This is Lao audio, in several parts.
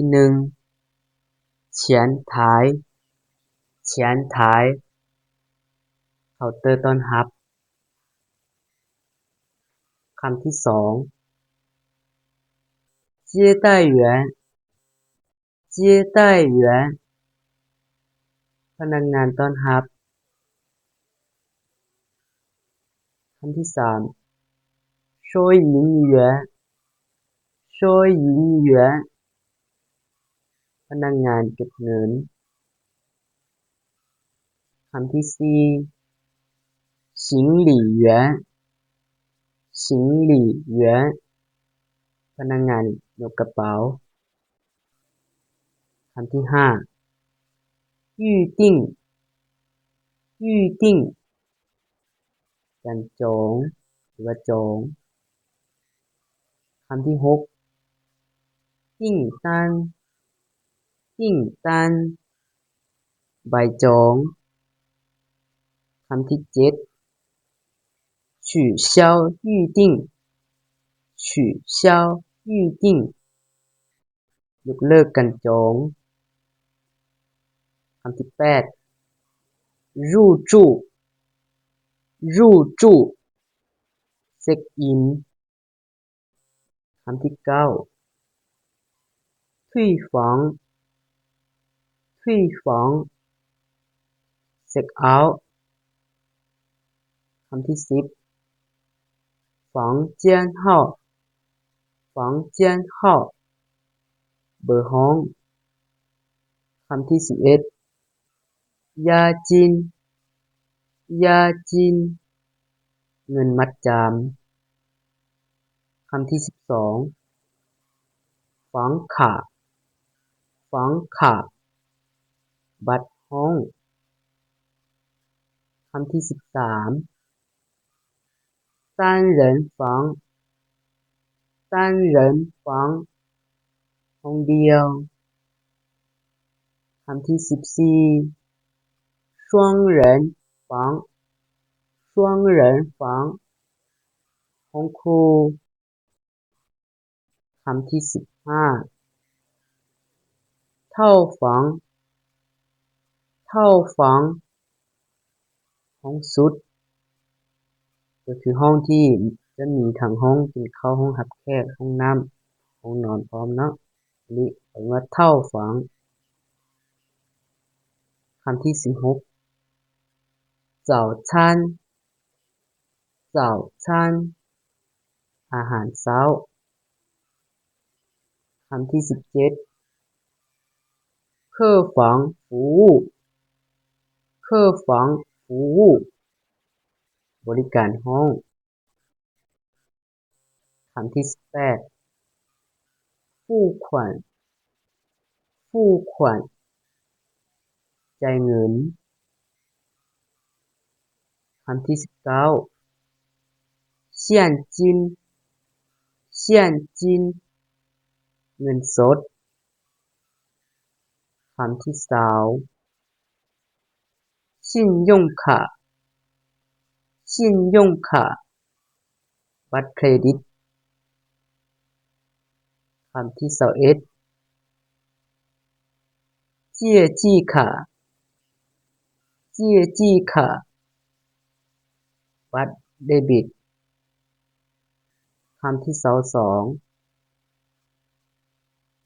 ທີໜຶ່ງ 前台 前台 ເຄົາເຕີຕ້ອນຮັບ. ຄຳທີສອງ 接待员 接待员 ພະນັກງານຕ້ອນຮັບ. ຄຳທີສາມ 收银员 收银员 ພະນັກງານເກັບເງິນ. ຄຳທີສີ່ 行李员 行李员 ພະນັກງານຍົກກະເປົາ. ຄຳທີຫ້າ 预订 预订 ການຈອງ ຫຼືວ່າຈອງ. ຄຳທີຫົກ 订单 订单 ໃບຈອງ. ຄຳທີເຈັດ 取消预订 取消预订 ຍົກເລີກການຈອງ. ຄຳທີແປດ 入住 入住 ເຊັກອິນ. ຄຳທີເກົ້າ 退房 退房 ເຊັກເອົາ. ຄຳທີສິບ 房间号 房间号 ເບີຫ້ອງ. ຄຳທີສິບເອັດ 押金 押金 ເງິນມັດຈຳ. ຄຳທີສິບສອງ 房卡 房卡 ບັດຫ້ອງ. ຄຳທີສິບສາມ 单人房 单人房 ຫ້ອງດ່ຽວ. ຄຳທີສິບສີ່ 双人房 双人房 ຫ້ອງຄູ່. ຄຳທີສິບຫ້າ 套房 套房 ຫ້ອງສຸດ ກໍຄືຫ້ອງທີ່ຈະມີທັງຫ້ອງກິນເຂົ້າ, ຫ້ອງຮັບແຂກ, ຫ້ອງນ້ຳ, ຫ້ອງນອນພ້ອມເນາະ. ອັນນີ້ເອີ້ນວ່າເທົ້າຟາງ. ຄຳທີສິບຫົກ ເຈົ້າຊານ ເຈົ້າຊານ ອາຫານເຊົ້າ. ຄຳທີສິບເຈັດ ເຄີຟາງ ຟູ ເຄີຟາງ ຟູ ບໍລິການຫ້ອງ. ຄຳທີສິບແປດ ຟູຂວັນ ຟູຂວັນ ຈ່າຍເງິນ. ຄຳທີສິບເກົ້າ ສຽນຈິນ ສຽນຈິນ ເງິນສົດ. ຄຳທີຊາວ ຊິນຍົງຄາ ຊິນຍົງຄາ ບັດເຄຣດິດ. ຄຳທີຊາວເອັດ ເຈຍຈີຄາ ເຈຍຈີຄາ ບັດເດບິດ. ຄຳທີຊາວສອງ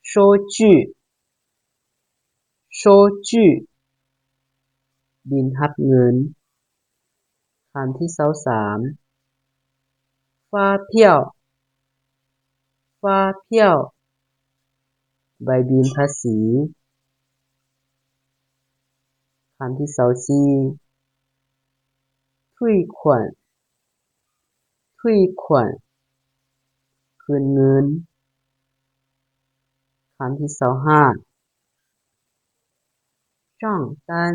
ໂຊຈື ໂຊຈື ບິນຮັບເງິນ. ຄຳທີຊາວສາມ ຟາພຽວ ຟາພຽວ ໃບບິນພາສີ. ຄຳທີຊາວສີ່ ທຸຍຂວັນ ທຸຍຂວັນ ຄືນເງິນ. ຄຳທີຊາວຫ້າ ຈ້າງຕັນ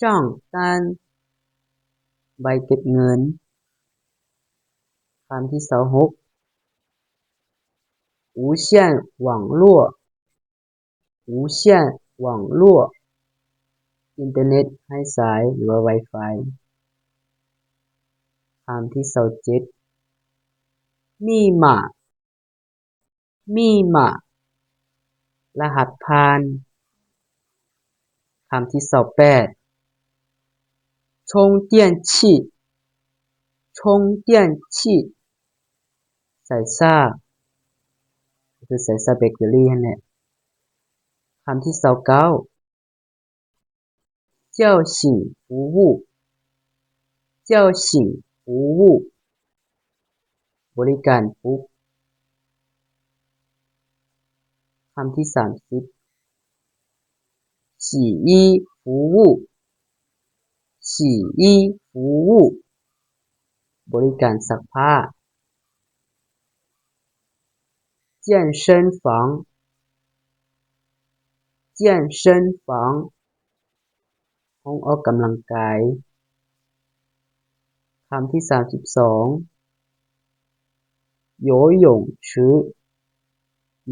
ຈ້າງຕັນ ໃບເກັບເງິນ. ຄຳທີຊາວຫົກ 无线网络 无线网络 ອິນເຕີເນັດໄຮ້ສາຍ ຫຼືວ່າ Wi-Fi. ຄຳທີຊາວເຈັດ ມີມາ ມີມາ ລະຫັດຜ່ານ. ຄຳທີຊາວແປດ 充电器 充电器 ສາຍຊາດ ຄືສາຍຊາດແບັດເຕີຣີຫັ້ນແຫຼະ. ຄຳທີຊາວເກົ້າ 叫醒服务 叫醒服务 ບໍລິການປຸກ. ຄຳທີສາມສິບ 洗衣服务 洗衣服务 ບໍລິການຊັກຜ້າ. 健身房 健身房 ຫ້ອງອອກກຳລັງກາຍ. ຄຳທີສາມສິບສອງ 游泳池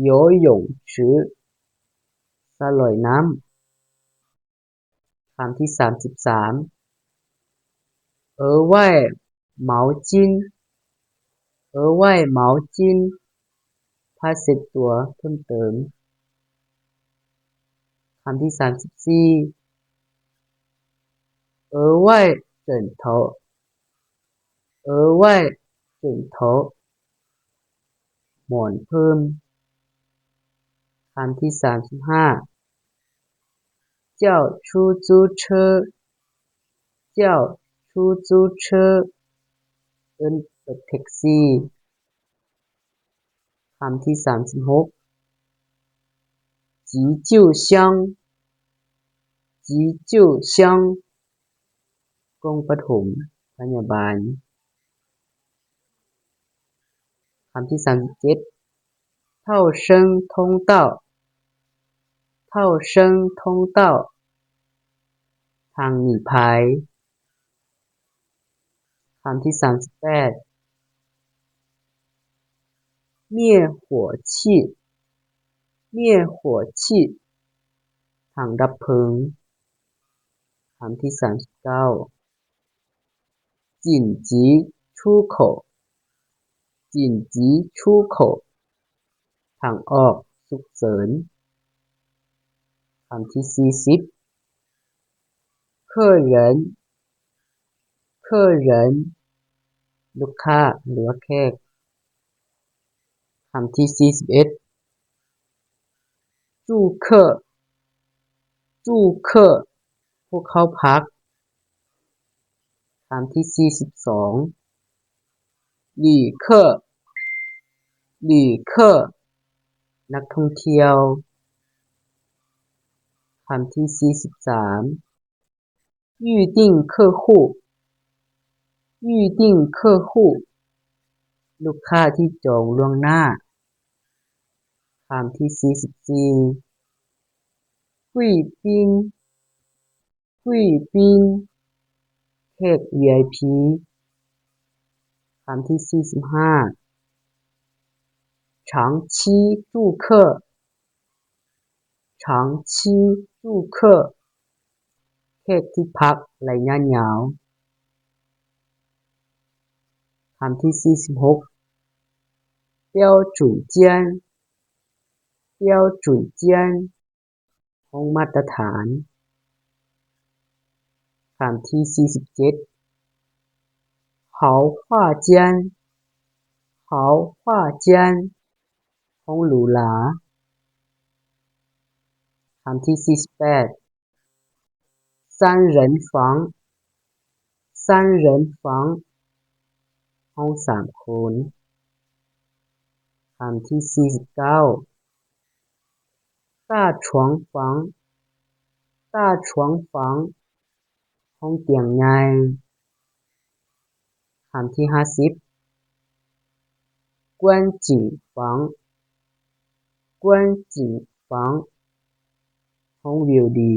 游泳池 ສະຫຼອຍນ້ຳ. ຄຳທີສາມສິບສາມ 额外毛巾 额外毛巾 ຜ້າເຊັດຕົວເພີ່ມເຕີມ. ຄຳທີສາມສິບສີ່ 额外枕头 额外枕头 ໝອນເພີ່ມ. ຄຳທີສາມສິບຫ້າ 叫出租车 叫出租车 ເອີ້ນລົດແທັກຊີ. ຄຳທີສາມສິບຫົກ 急救箱 急救箱 ກອງປະຖົມພະຍາບານ. ຄຳທີສາມສິບເຈັດ 逃生通道 逃生通道 ທາງໜີໄພ. ຄຳທີສາມສິບແປດ 灭火器 灭火器 ຖັງດັບເພີງ. ຄຳທີສາມສິບເກົ້າ 紧急出口 紧急出口 ທາງອອກສຸກເສີນ. ຄຳທີສີ່ສິບ 客人 客人 ລູກຄ້າ ຫຼືວ່າແຂກ. ຄຳທີສີ່ສິບເອັດ 住客 住客 ຜູ້ເຂົ້າພັກ. ຄຳທີສີ່ສິບສອງ 旅客 旅客 ນັກທ່ອງທ່ຽວ. ຄຳທີສີ່ສິບສາມ 预订客户 预订客户 ລູກຄ້າທີ່ຈອງລ່ວງໜ້າ. ຄຳທີສີ່ສິບສີ່ 贵宾 贵宾 ແຂກ ວີໄອພີ. ຄຳທີສີ່ສິບຫ້າ 长期住客 长期住客 ແຂກທີ່ພັກໄລຍະຍາວ. ຄຳທີສີ່ສິບຫົກ 标准间 标准间 ຫ້ອງມາດຕະຖານ. ຄຳທີສີ່ສິບເຈັດ 豪华间 豪华间 ຫ້ອງຫຼູຫຼາ. ຄຳທີສີ່ສິບແປດ 三人房 三人房 ຫ້ອງສາມຄົນ. ຄຳທີສີ່ສິບເກົ້າ 大床房 大床房 ຫ້ອງຕຽງໃຫຍ່. ຄຳທີຫ້າສິບ 观景房 观景房 ຫ້ອງວິວດີ.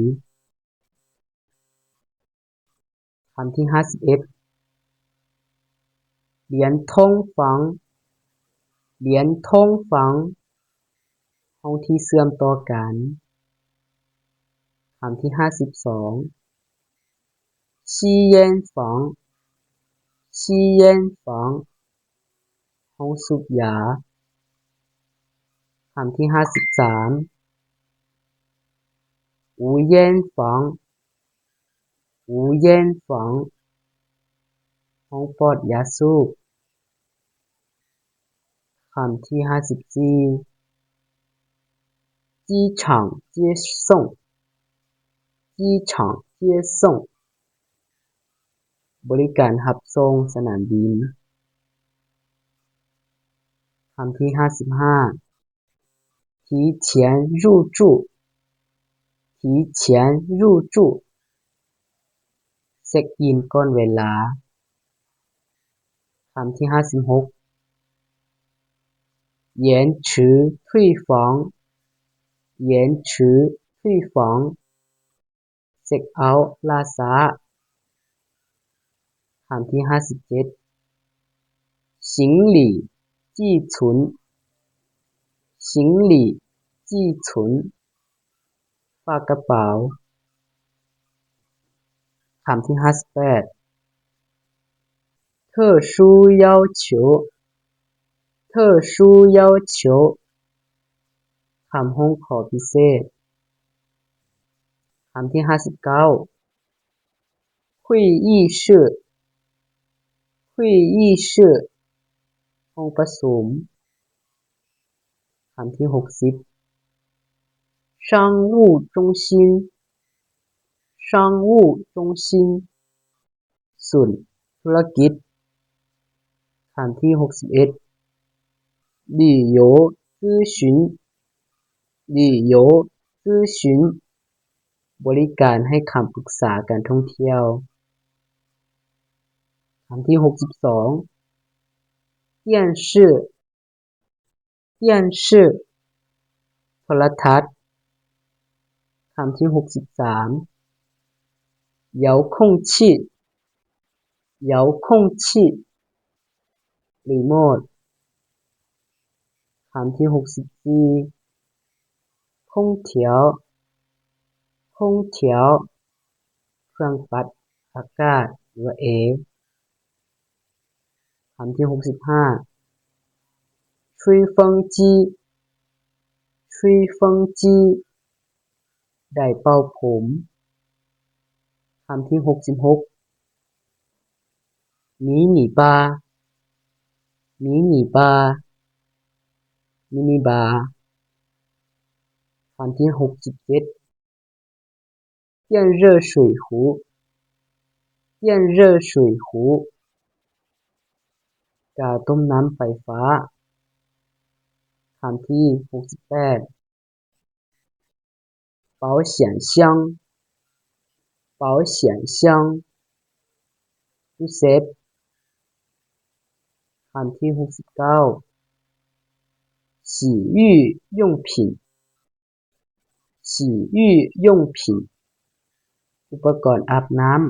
ຄຳທີຫ້າສິບເອັດ 连通房 连通房 ຫ້ອງທີ່ເຊື່ອມຕໍ່ກັນ. ຄຳທີຫ້າສິບສອງ 吸烟房 吸烟房 ຫ້ອງສູບຢາ. ຄຳທີຫ້າສິບສາມ无烟房 无烟房 ຫ້ອງປອດຢາສູບ. ຄຳທີຫ້າສິບສີ່ 机场接送 机场接送 ບໍລິການຮັບສົ່ງສະໜາມບິນ. ຄຳທີຫ້າສິບຫ້າ 提前入住 提前入住 ເຊັກອິນກ່ອນເວລາ. ຄຳທີຫ້າສິບຫົກ 延迟退房 延迟退房 ເຊັກເອົາລ່າຊ້າ. ຄຳທີຫ້າສິບເຈັດ 行李寄存 行李寄存 ຝາກກະເປົາ. ຄຳທີຫ້າສິບແປດ 特殊要求 特殊要求 ຄຳຮ້ອງຂໍພິເສດ. ຄຳທີຫ້າສິບເກົ້າ 会议室 会议室 ຫ້ອງປະຊຸມ. ຄຳທີຫົກສິບ 商务中心 商务中心 ສູນທຸລະກິດ. ຄຳທີຫົກສິບເອັດ 旅游咨询 旅游咨询 ບໍລິການໃຫ້ຄຳປຶກສາການທ່ອງທ່ຽວ. ຄຳທີຫົກສິບສອງ 电视 电视 ໂທລະທັດ. ຄຳທີຫົກສິບສາມ 遥控器 遥控器 ຣີໂມດ. ຄຳທີຫົກສິບສີ່ 空调 空调 ເຄື່ອງປັດອາກາດ ຫຼືວ່າແອ. ຄຳທີຫົກສິບຫ້າ 吹风机 吹风机 ໄດເປົ່າຜົມ. ຄຳທີຫົກສິບຫົກ 迷你巴 迷你巴 ມິນິບາ. ຄຳທີຫົກສິບເຈັດ 电热水壶 电热水壶 ກາຕົ້ມນ້ຳໄຟຟ້າ. ຄຳທີຫົກສິບແປດ 保险箱 保险箱 ຕູ້ເຊຟ. ຄຳທີຫົກສິບເກົ້າ 洗浴用品 洗浴用品 ອຸປະກອນອາບນ້ຳ.